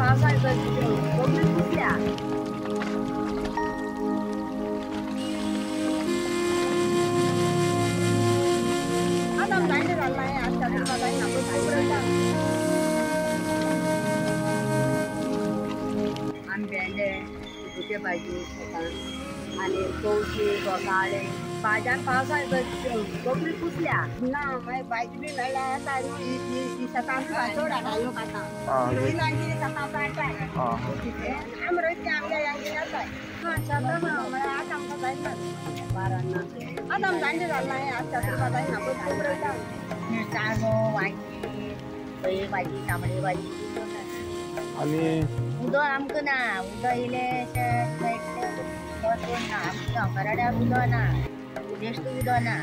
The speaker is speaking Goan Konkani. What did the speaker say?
पावसाळ्यात कोंबडी कुसल्या. आतां जायते जाल्लां आतां जायना. आमी भेंडे, सुकुचे भाजी शेतान आनी तवशी, घोसाळे भाज्यान पावसाळ्यात कोंबडी कुसल्या ना. मागीर भाजी बी मेळ्ळ्यार येता न्हू. शेतान चड हाडटा लोक आतां. रोयला की शेतां हाडटा. आमी रोयता आमगे यांगे येताय. शेतां म्हळ्यार आतां आमकां जायना बारांना. आतां आमी जाणटे जाल्लां आतां शेतां जायना. खूब रोयता मिरसांगो, वांयगीं, सई भाजी, तांबडी भाजी. आनी उदक आमकां ना. उदक इल्लें अशें ना आमकां गांवकाराड्यार उदक ना. बेश्ट उदक ना.